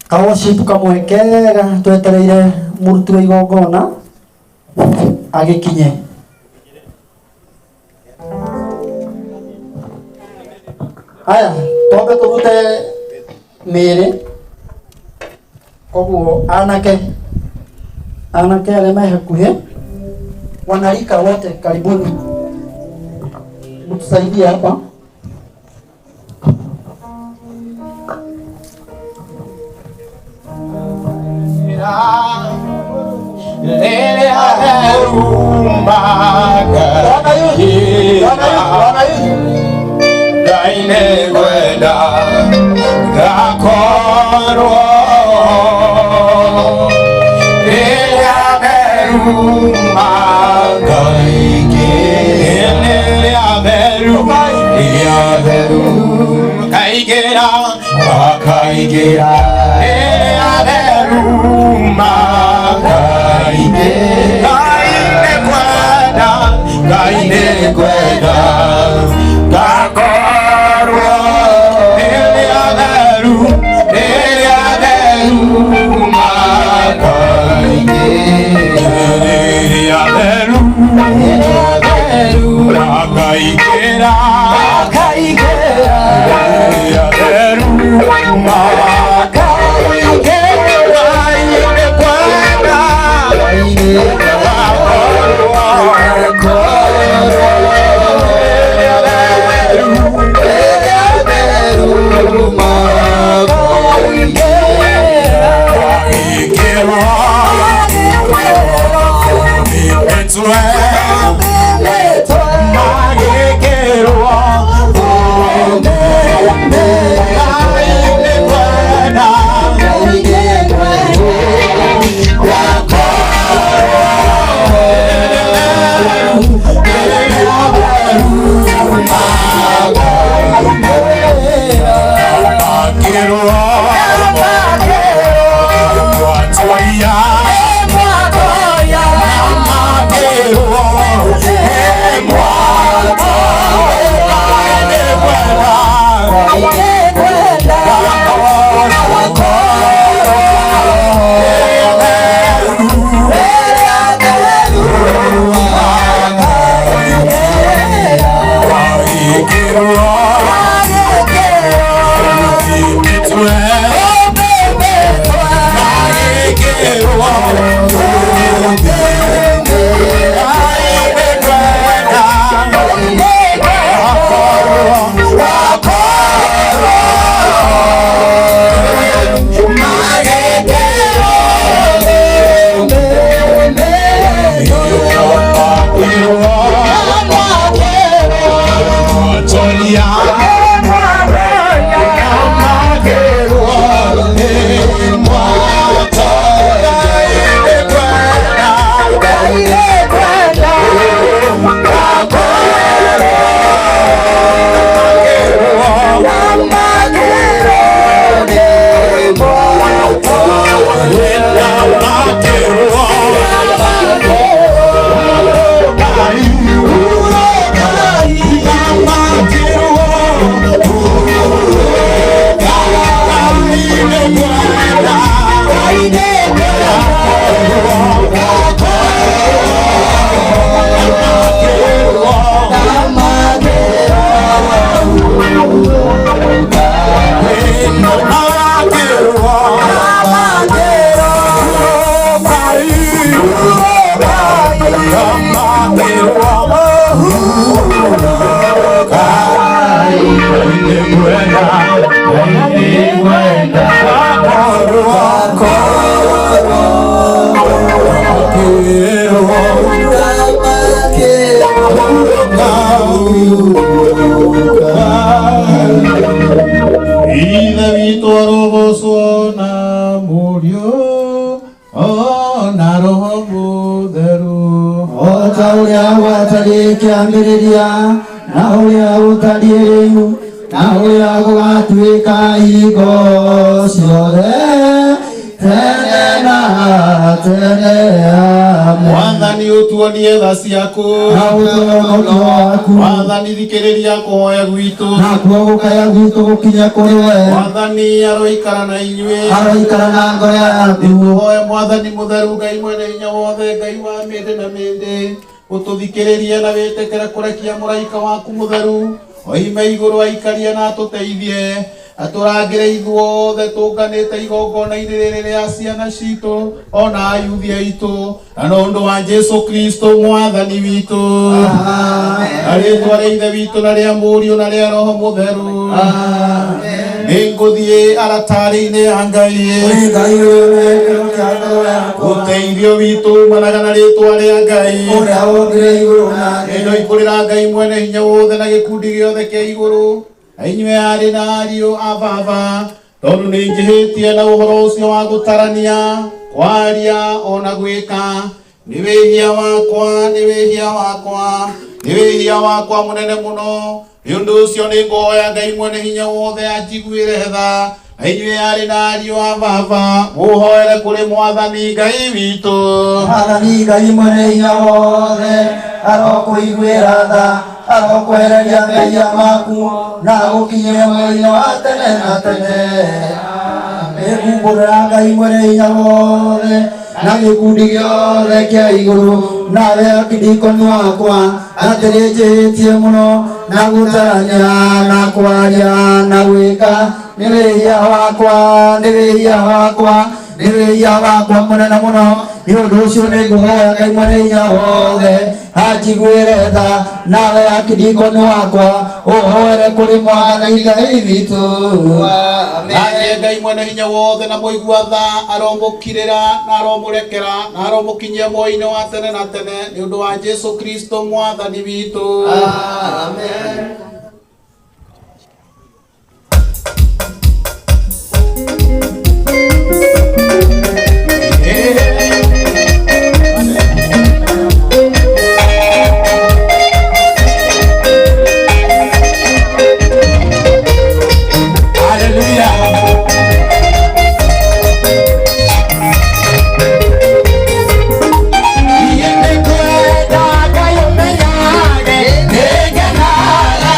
Ka worship kamwe kega twetereire mũruti wa igongona agĩkinye. Haya, twambe tũrute mĩĩrĩ. Koguo anake, anake arĩa me hakuhĩ, wanarika wote, karibuni mtusaidie hapa. Wana youth, wana youth, wana youth. Ngai nĩngwenda ngakorwo rĩrĩa meruma Ngai rĩrĩa meru rĩrĩa theru kaingĩra makaingĩra rĩrĩa meruma Ngai Ngai nĩngwenda Ngai nĩngwenda ngakorwo rĩrĩa theru rĩrĩa theru makaingĩra rĩrĩa theru makaingĩra rĩrĩa theru makaingĩra Ngai nĩngwenda Ithe witũ arogocwo na Mũriũ o na Roho Mũtheru. O ta ũrĩa gwatariĩ kĩambĩrĩria, na ũrĩa gũtariĩ rĩu, na ũrĩa gũgatuĩka hingo ciothe, tene na tene. Amen. Mwathani ũtuonie tha ciaku. Na ũtũhonokie waku. Mwathani thikĩrĩria kũhoya gwitũ. Nakuo gũkaya gwitũ gũkinye kũrĩ we. Mwathani aroikara na inyuĩ. Aroikara na ngoro yaku. Nĩngũhoya Mwathani mũtheru Ngai mwene hinya wothe Ngai wa mĩndĩ na mĩndĩ ũtũthikĩrĩrie na wĩtĩkĩre kũrekia mũraika waku mũtheru oime igũrũ aikarie na atũteithie atũrangĩre ithuothe tũnganĩte igongona-inĩ rĩrĩ rĩa ciana citũ ona ayuthi aitũ na no ũndũ wa Jesu Kristo mwathani witũ. Amen. Na rĩtwa rĩa ithe witũ na rĩa mũriũ na rĩa roho mũtheru. Amen. Nĩngũthiĩ aratarĩ-inĩ ya Ngai. Ũrĩ Ngai ũyũ nĩ gĩkeno kĩa ngoro yakwa. Ũteithio witũ umanaga na rĩtwa rĩa Ngai. Ũrĩa wombire igũrũ na thĩ. Nĩndoikũrĩra Ngai mwene hinya wothe na gĩkundi gĩothe kĩa igũrũ na inyuĩ arĩ na ariũ a baba tondũ nĩ njĩhĩtie na ũhoro ũcio wa gũtarania kwaria ona gwĩka nĩ wĩhia wakwa nĩ wĩhia wakwa nĩ wĩhia wakwa mũnene mũno nĩ ũndũ ũcio nĩ ngũhoya Ngai mwene hinya wothe anjiguĩre tha na inyuĩ arĩ na ariũ a baba mũhoere kũrĩ mwathani Ngai witũ. Mwathani Ngai mwene hinya wothe arokũiguĩra tha arokwehereria mehia maku na agũkinyie muoyo wa tene na tene. Nĩngumbũrĩra Ngai mwene hinya wothe na gĩkundi gĩothe kĩa igũrũ nawe akidikoni wakwa atĩ nĩnjĩhĩtie mũno na gũtarania na kwaria na gwĩka nĩ wĩhia wakwa nĩ wĩhia wakwa nĩ wĩhia wakwa mũnene mũno nĩ ũndũ ũcio nĩ ngũhoya Ngai mwene hinya wothe anjiguĩre tha nawe akidikoni wakwa ũhoere kũrĩ mwathani Ngai witũ. Nake Ngai mwene hinya wothe na mũigua tha aromũkirĩra na aromũrekera na aromũkinyia muoyo-inĩ wa tene na tene nĩ ũndũ wa Jesu Kristo mwathani witũ. Amen. Hallelujah. Nĩngwendaga ũmenyage nĩngenaga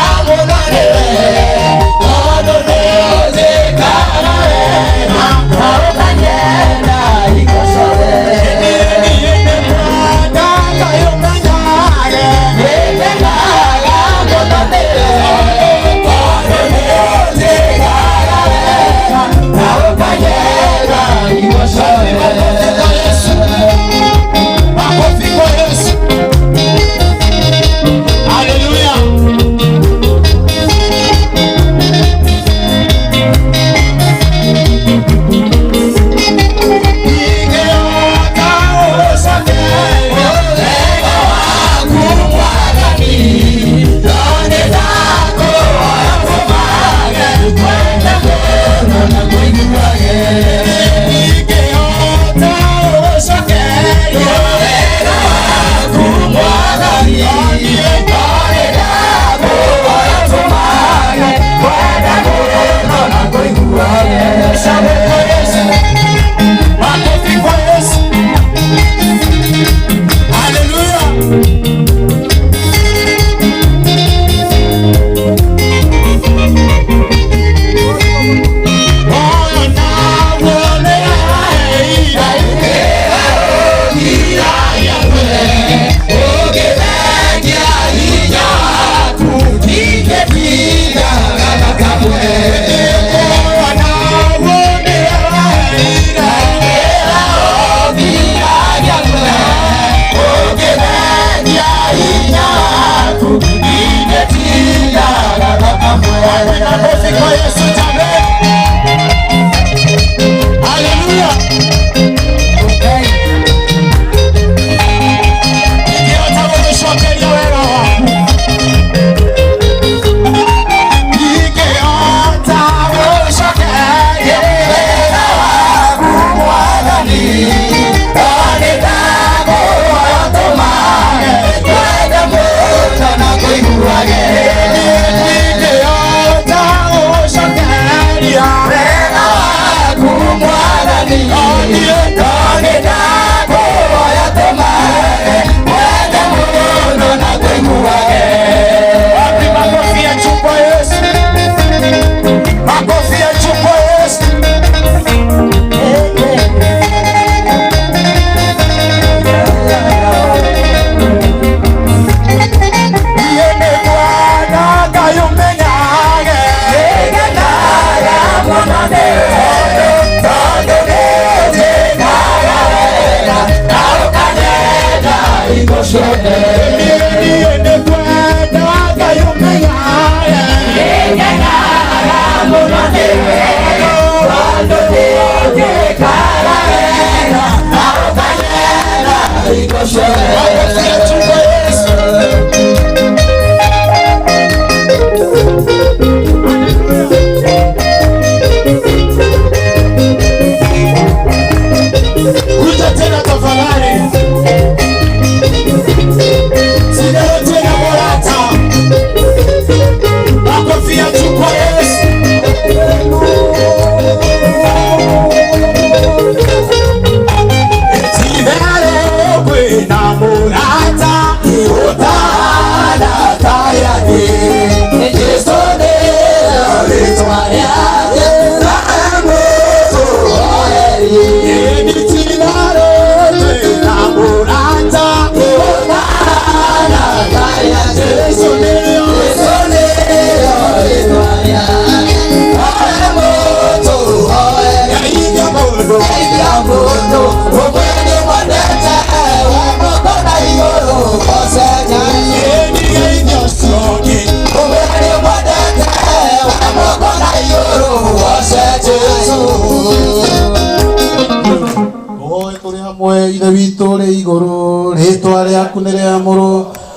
Ithe witũ ũrĩ igũrũ, rĩĩtwa rĩaku nĩ rĩamũrwo,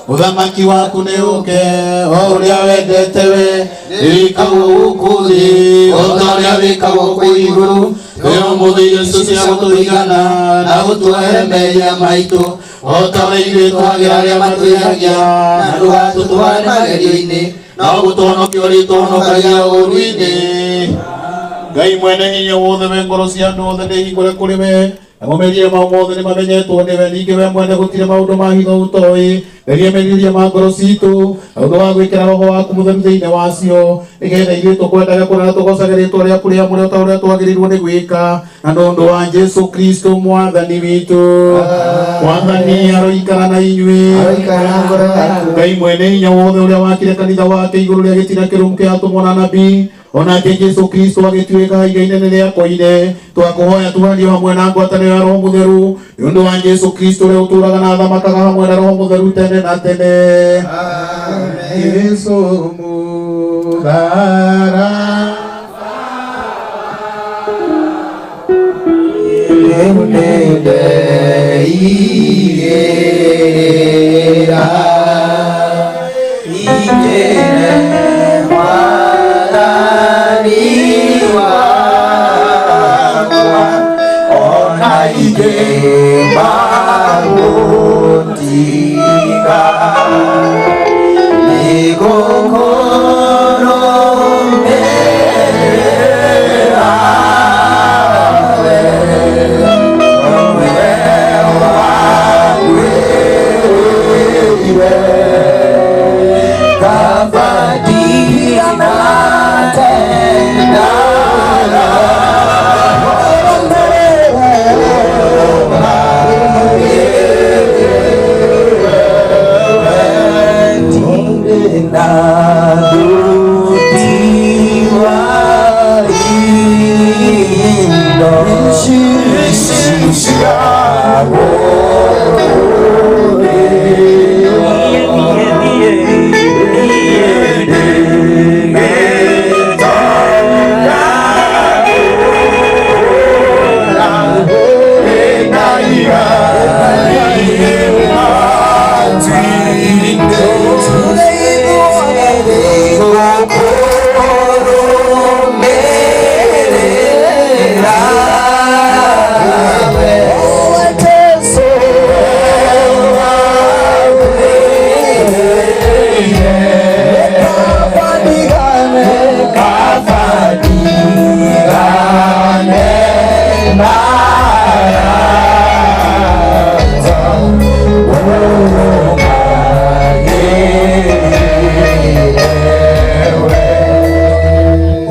ũthamaki waku nĩ ũke, o ũrĩa wendete we, wĩkagwo gũkũ thĩ o ta ũrĩa wĩkagwo kũu igũrũ. Tũhe ũmũthĩ irio icio cia gũtũigana, na ũtuohere mehia maitũ o ta ũrĩa ithuĩ twagĩra arĩa matwĩhagia, na ndũgatũtware magerio-inĩ, no gũtũhonokia ũrĩtũhonokagia ũũru-inĩ. Ngai mwene hinya wothe, we ngoro cia andũ othe ndĩhingũre kũrĩ we, namo meciria mao mothe nĩ mamenyetwo nĩwe. Ningĩ we mwene gũtirĩ maũndũ ma hitho ũtoĩ. Theria merirĩria ma ngoro citũ na ũndũ wa gwĩkĩra roho waku mũtheru thĩinĩ wacio, nĩgetha ithuĩ tũkwendage kũna na tũgocage rĩĩtwa rĩaku rĩamũre o ta ũrĩa twagĩrĩirwo nĩ gwĩka, na nĩ ũndũ wa Jesũ Kristo Mwathani witũ. Mwathani aroikara na inyuĩ. Aroikara na ngoro yaku. Ngai mwene hinya wothe, ũrĩa wakire kanitha wake igũrũ rĩa gĩtina kĩrũmu kĩa atũmwo na anabii, onake Jesu Kristo agĩtuĩka iga inene rĩa koine, twakũhoya tuhanio hamwe na ngwatanĩro ya Roho Mũtheru, nĩ ũndũ wa Jesu Kristo ũrĩa ũtũũraga na athamakaga hamwe na Roho Mũtheru tene na tene. Jesu mũthara Rĩu nĩndeigĩrĩra ingĩre Mwathani wakwa, ona ingĩ magũtiga, nĩgũkũrũmĩrĩra we, we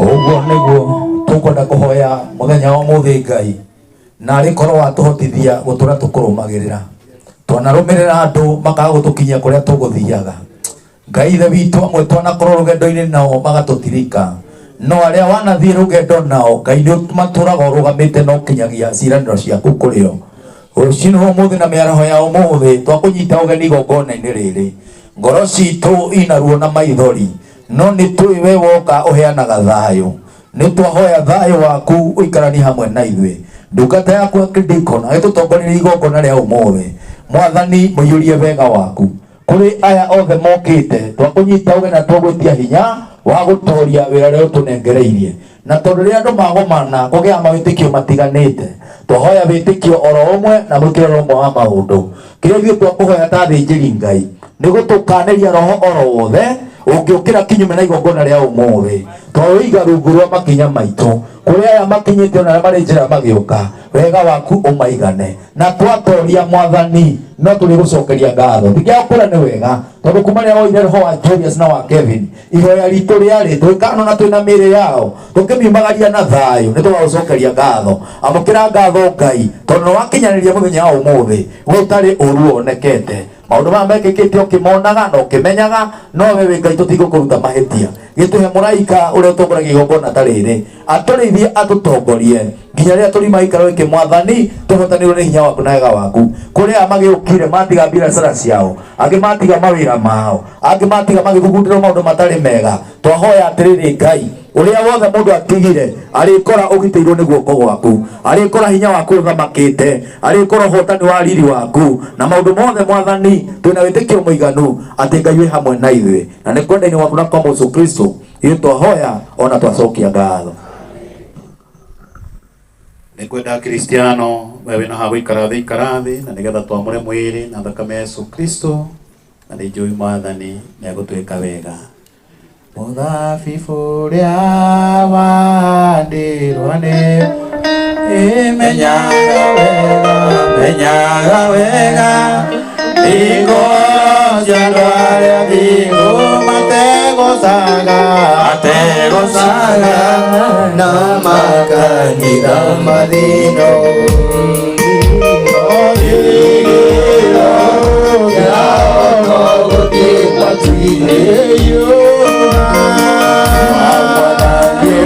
Ũguo nĩguo tũkwenda kũhoya mũthenya wa ũmũthĩ, Ngai, na arĩ korwo watũhotithia gũtũra tũkũrũmagĩrĩra. Twanarũmĩrĩra andũ makaga gũtũkinyia kũrĩa tũgũthiaga. Ngai Ithe witũ, amwe twanakorwo rũgendo-inĩ nao magatũtirika, no arĩa wanathiĩ rũgendo nao, Ngai, nĩ matũraga ũrũgamĩte na ũkinyagia ciĩranĩro ciaku kũrĩ o. Rũcinĩ rwa ũmũthĩ na mĩaraho ya ũmũthĩ, twakũnyita ũgeni igongona-inĩ rĩrĩ. Ngoro citũ ina ruo na maithori, no nĩ tũĩ we woka ũheanaga thayũ. Nĩ twahoya thayũ waku ũikaranie hamwe na ithuĩ. Ndungata yaku Archdeacon agĩtũtongoreria igongona rĩa ũmũthĩ, Mwathani, mũiyũrie wega waku. Kũrĩ aya othe mokĩte, twakũnyita ũgeni na twagwĩtia hinya wa gũtoria wĩra ũrĩa ũtũnengereirie. Na tondũ rĩrĩa andũ magomana kũgĩa mawĩtĩkio matiganĩte, twahoya wĩtĩkio oro ũmwe na mwĩkĩre oro ũmwe wa maũndũ. Kĩrĩa ithuĩ twakũhoya ta athĩnjĩri Ngai nĩ gũtũkanĩria roho oro wothe ũngĩũkĩra kinyume na igongona rĩa ũmũthĩ. Twaũiga rungu rwa makinya maitũ, kũrĩ aya makinyĩte ona arĩa marĩ njĩra magĩũka, wega waku ũmaigane. Na twatoria, Mwathani, no tũrĩgũcokeria ngatho. Ndingĩakũra nĩ wega, tondũ kuma rĩrĩa woire roho wa Julius na wa Kevin, ihoya ritũ rĩarĩ tũgĩkanona twĩna mĩĩrĩ yao tũkĩmiumagaria na thayũ, nĩ tũgagũcokeria ngatho. Amũkĩra ngatho, Ngai, tondũ nĩ wakinyanĩria mũthenya wa ũmũthĩ gũtarĩ ũru wonekete. Maũndũ maya mekĩkĩte ũkĩmonaga na ũkĩmenyaga, no we wĩ Ngai, tũtigũkũruta mahĩtia. Gĩtũhe mũraika ũrĩa ũtongoragia igongona ta rĩrĩ, atũrĩithie, atũtongorie nginya rĩrĩa tũrima gĩikaro gĩkĩ. Mwathani, tũhotanĩrwo nĩ hinya waku na wega waku. Kũrĩ aya magĩũkire matiga biacara ciao, angĩ matiga mawĩra mao, angĩ matiga magĩthugundĩrwo maũndũ matarĩ mega. Twahoya atĩrĩrĩ, Ngai, ũrĩa wothe mũndũ atigire arĩkora ũgitĩirwo nĩ guoko gwaku, arĩkora hinya waku ũthamakĩte, arĩkora ũhotani wa riri waku na maũndũ mothe. Mwathani, twĩna wĩtĩkio mũiganu atĩ Ngai wĩ hamwe na ithuĩ, na nĩ kwenda-inĩ gwaku na kwa Mũsũ Kristo ithuĩ twahoya ona twacokia ngatho. Nĩ kwenda Kristiano we wĩna ha gũikara thĩ, ikara thĩ, na nĩgetha twamũre mwĩrĩ na thakame ya Yesu Kristo, na nĩ njũĩ Mwathani nĩ egũtwĩka wega. Mũthabibũ ũrĩa wahandirwo nĩ ĩmenyaga wega, menyaga wega thingo cia andũ arĩa thingu mategocaga, mategocaga na makanyitha mathino. Ĩgĩro kĩao no gũthiĩ matu-inĩ.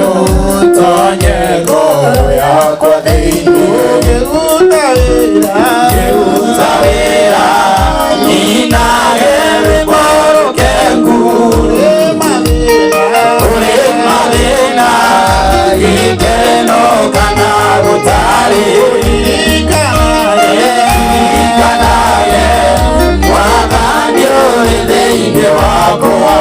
Ũtonye ngoro yakwa thĩinĩ. Ngĩruta wĩra. Ngĩruta wĩra, nyinage rwĩmbo rũkengu. Kũrĩ mathĩna, gĩkeno kana gũtarĩ, ririkanage Mwathani ũrĩ thĩinĩ wakwa.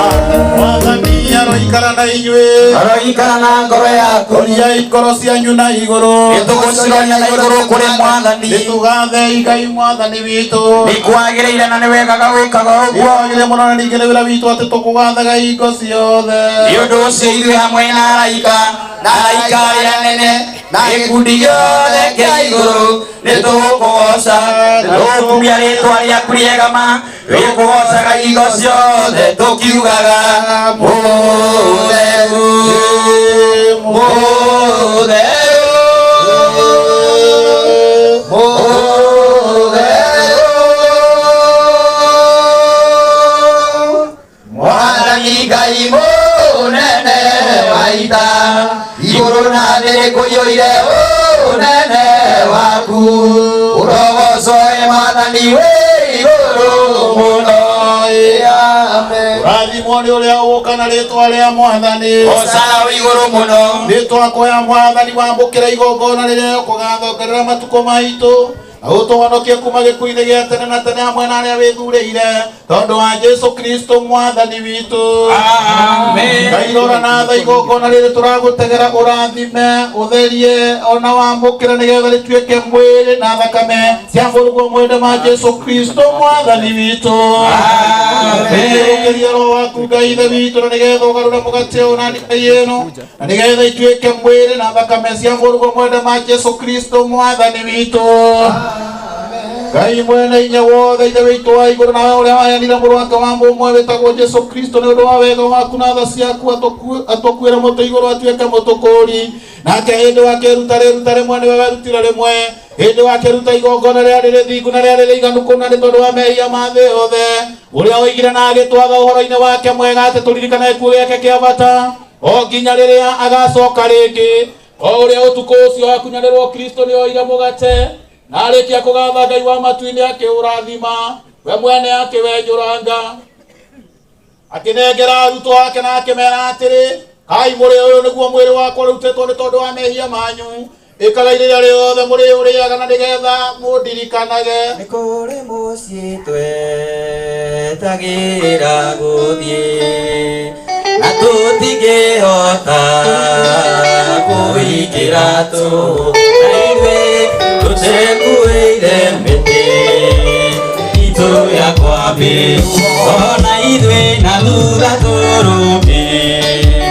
Mwathani aroikara na inyuĩ. Aroikara na ngoro yaku. Ũriai ngoro cianyu na igũrũ. Nĩtũgũciroria na igũrũ kũrĩ Mwathani. Nĩtũgathei Ngai Mwathani witũ. Nĩ kwagĩrĩire na nĩ wegaga gwĩkaga ũguo. Nĩkwagĩrĩire mũno na ningĩ nĩ wĩra witũ atĩ tũkũgathaga hingo ciothe. Nĩ ũndũ ũcio ithuĩ hamwe na araika, na araika arĩa anene, na gĩkundi gĩothe kĩa igũrũ nĩ tũgũkũgoca, tũgũkumia rĩtwa rĩaku rĩega ma, tũkũgocaga hingo ciothe tũkiugaga: Mũtheru, mũtheru, mũtheru, Mwathani Ngai mũnene wa ita, igũrũ na thĩ rĩkũiyũire ũnene waku. Ũrogocwo ĩ Mwathani wĩ igũrũ mũno. Amen. Rathimwo nĩ ũrĩa ũgũka na rĩtwa rĩa Mwathani. Hosana wĩ igũrũ mũno. Nĩ twakuoya, Mwathani, wambũkĩra igongona rĩrĩa ũkũgathongerera matukũ maitũ na ũtũhonokie kuma gĩkuũ-inĩ gĩa tene na tene hamwe na arĩa wĩthurĩire tondũ wa Jesu Kristo Mwathani witũ. Amen. Ngai, rora na tha igongona rĩrĩ tũragũtegera, ũrathime, ũtherie ona wamũkĩre, nĩgetha rĩtuĩke mwĩrĩ na thakame cia mũrũguo mwende ma Jesu Kristo Mwathani witũ. Amen. Roho waku, Ngai Ithe witũ, na nĩgetha ũgarũre mũgate ũyũ na ndibei ĩno, na nĩgetha ituĩke mwĩrĩ na thakame cia mũrũguo mwende ma Jesu Kristo Mwathani witũ. Ngai mwene hinya wothe, Ithe witũ wa igũrũ, nawe ũrĩa waheanire mũrũ wake wa mũmwe wĩtagwo Jesu Kristo nĩ ũndũ wa wega waku na tha ciaku atũkuĩre mũtĩ igũrũ atuĩke mũtũkũri, nake hĩndĩ wakĩruta rĩruta rĩmwe, nĩwe werutire rĩmwe hĩndĩ wakĩruta igongona rĩarĩ rĩthingu na rĩarĩ rĩiganu kũna nĩ tondũ wa mehia ma thĩ yothe, ũrĩa oigire na agĩtwatha ũhoro-inĩ wake mwega atĩ tũririkane gĩkuũ gĩake kĩa bata o nginya rĩrĩa agacoka rĩngĩ. O ũrĩa ũtukũ ũcio akunyanĩrwo, Kristo nĩ oire mũgate, na arĩkia kũgatha Ngai wa matu-inĩ, akĩũrathima, we mwene akĩwenjũranga, akĩnengera arutwo ake na akĩmera atĩrĩ: "Kai mũrĩ, ũyũ nĩguo mwĩrĩ wakwa ũrutĩtwo nĩ tondũ wa mehia manyu. Ĩkagai rĩrĩa rĩothe mũrĩ ũrĩaga na nĩgetha mũndirikanage." Nĩ kũrĩ mũciĩ twetagĩra gũthiĩ na tũtingĩhota kũingĩra tũ na ithuĩ tũtekuĩire mĩtĩ itũ ya kwambĩrwo, ona ithuĩ na thutha tũrũmĩrĩre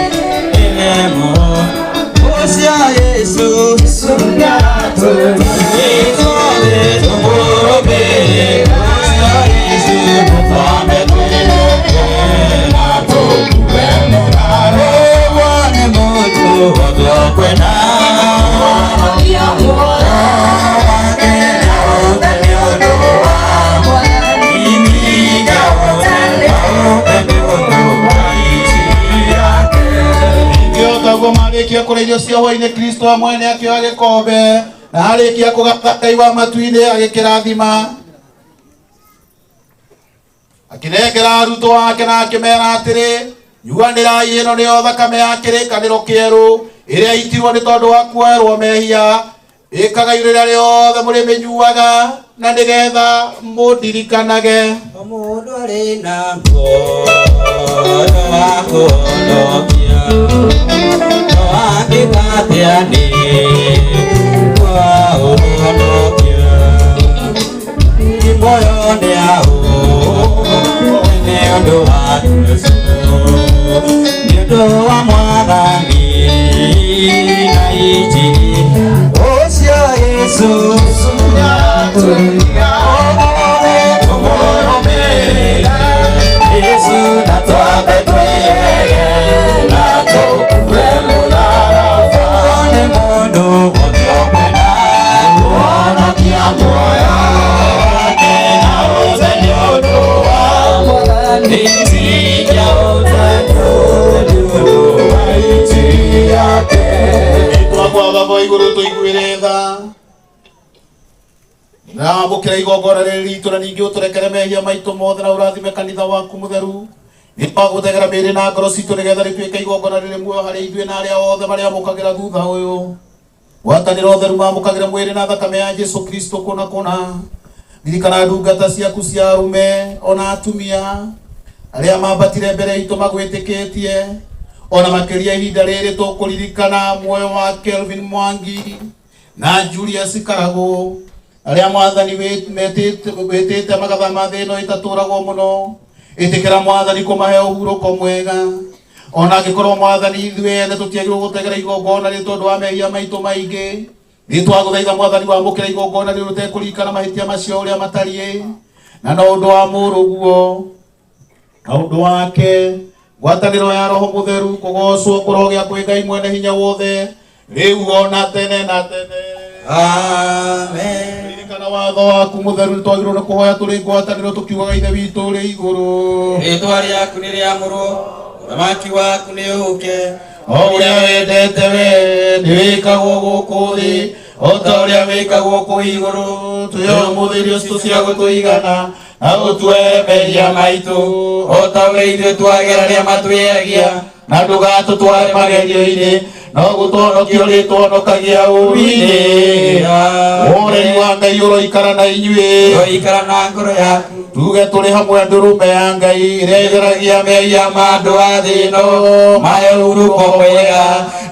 ũcio Yesu. Ithuothe tũmũrũmĩrĩre ũcio Yesu, twambe twĩrute na tũkue mũrarĩ wone mũtu tũkwenda wake na ũte nĩ ũndũ wa Mwathani, ũte nĩ ũndũ wa ici yake. Marĩkia kũrĩa irio cia hwaĩ-inĩ Kristo mwene akĩoya gĩkombe na arĩkia kũgatha Ngai wa matu-inĩ agĩkĩrathima akĩnengera arutwo ake na akĩmera atĩrĩ nyuanĩrai ĩno nĩyo thakame ya kĩrĩkanĩro kĩerũ ĩrĩa itirwo nĩ tondũ wa kuoerwo mehia ĩkagai rĩrĩa rĩothe mũrĩmĩnyuaga na nĩgetha mũndirikanage. O mũndũ arĩ na muoyo wa kũhonokia no angĩka atĩa nĩguo aũhonokie muoyo nĩ aũ nĩ ũndũ wa Jesũ nĩ ũndũ wa Mwathani na injiri ũcio Jesũ Yesu na twambe twĩyege na tũkue mũtharaba nĩ mũndũ wothe ũkwenda kũhonokia muoyo wake na ũthe nĩ ũndũ wa Mwathani tiga ũthatũ nĩ ũndũ wa injiri yake. Twakwa Baba wa igũrũ tũiguĩre tha na amũkĩra igongona rĩrĩ ritũ na ningĩ ũtũrekere mehia maitũ mothe na ũrathime kanitha waku mũtheru nĩ twagũtegera mĩĩrĩ na ngoro citũ nĩgetha rĩtuĩke igongona rĩrĩ muoyo harĩ ithuĩ na arĩa othe marĩamũkagĩra thutha ũyũ gwatanĩra ũtheru mamũkagĩra mwĩrĩ na thakame ya Jesũ Kristo kũna kũna ririkana ndungata ciaku cia arũme ona atumia arĩa mambatire mbere itũ magwĩtĩkĩtie ona makĩria ihinda rĩrĩ tũkũririkana muoyo wa Kelvin Mwangi na Julius Karagũ arĩa Mwathani wĩtĩte magathama thĩ ĩno ĩtatũragwo mũno ĩtĩkĩra Mwathani kũmahe ũhurũko mwega ona angĩkorwo Mwathani ithuĩ ene tũtiagĩrĩirwo gũtegera igongona nĩ tondũ wa mehia maitũ maingĩ nĩ twagũthaitha Mwathani wamũkĩra igongona rĩrĩ ũtekũririkana mahĩtia macio ũrĩa matariĩ na no ũndũ wa mũrũguo na ũndũ wake ngwatanĩro ya Roho Mũtheru kũgocwo kũrogĩa kwĩ Ngai mwene hinya wothe rĩu ona tene na tene. Amen. Ririkana watho waku mũtheru nĩ twagĩrĩirwo nĩ kũhoya tũrĩ ngwatanĩro tũkiugaga Ithe witũ ũrĩ igũrũ. Rĩĩtwa rĩaku nĩ rĩamũrwo, ũthamaki waku nĩ ũũke, o ũrĩa wendete we nĩ wĩkagwo gũkũ thĩ o ta ũrĩa wĩkagwo kũu igũrũ. Tũhe ũmũthĩ irio citũ cia gũtũigana na ũtuohere mehia maitũ o ta ũrĩa ithuĩ twagera arĩa matwĩhagia, na ndũgatũtware magerio-inĩ no gũtũhonokia ũrĩtũhonokagia ũũru-inĩ. Ũreri wa Ngai ũroikara na inyuĩ Ũroikara na ngoro yaku. Tuge tũrĩ hamwe ndũrũme ya Ngai ĩrĩa ĩtheragia mehia ma andũ a thĩ ĩno mahe ũhurũko mwega.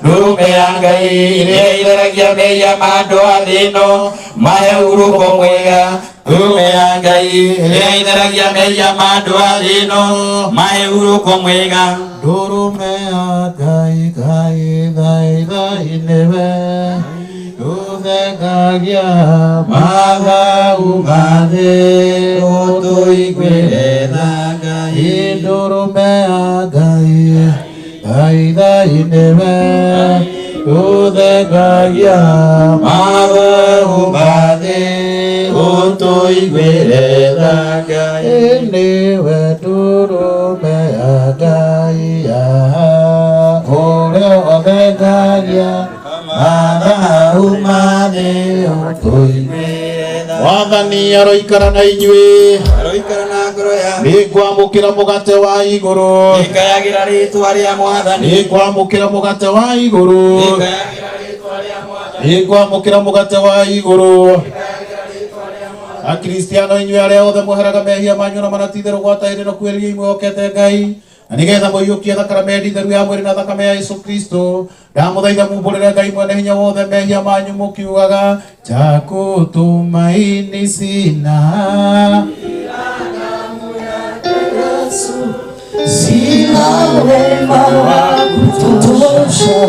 Ndũrũme ya Ngai ĩrĩa ĩtheragia mehia ma andũ a thĩ ĩno mahe ũhurũko mwega. Ndũrũme ya Ngai ĩrĩa ĩtheragia mehia ma andũ a thĩ ĩno mahe ũhurũko mwega. Ndũrũme ya Ngai Ngai Ngai Ngai nĩwe ũthengagia mathau ma thĩ Ũtũiguĩre tha Ngai. Ndũrũme ya Ngai Ngai Ngai nĩwe ũthengagia mathau ma thĩ Ũtũiguĩre tha Ngai. Nĩwe ndũrũme ya Ngai ũrĩa ũthengagia mathau ma thĩ Ũtũiguĩre tha. Mwathani aroikara na inyuĩ Aroikara na ngoro yaku. nĩngwamũkĩra mũgate wa igũrũ Nĩngayagĩra rĩĩtwa rĩa Mwathani. nĩngwamũkĩra mũgate wa igũrũ Nĩngayagĩra rĩĩtwa rĩa Mwathani. nĩngwamũkĩra mũgate wa igũrũ Akristiano inyuĩ arĩa othe mweheraga mehia manyu na manatitherũ gwata hĩndĩ ĩno kwĩrĩria imwĩhokete Ngai na nĩgetha mũiyũkie thakramenti theru ya mwĩrĩ na thakame ya Yesu Kristo ndamũthaitha mumbũrĩre Ngai mwene hinya wothe mehia manyu mũkiugaga cha kutumaini sina Sina wema wa kutosha.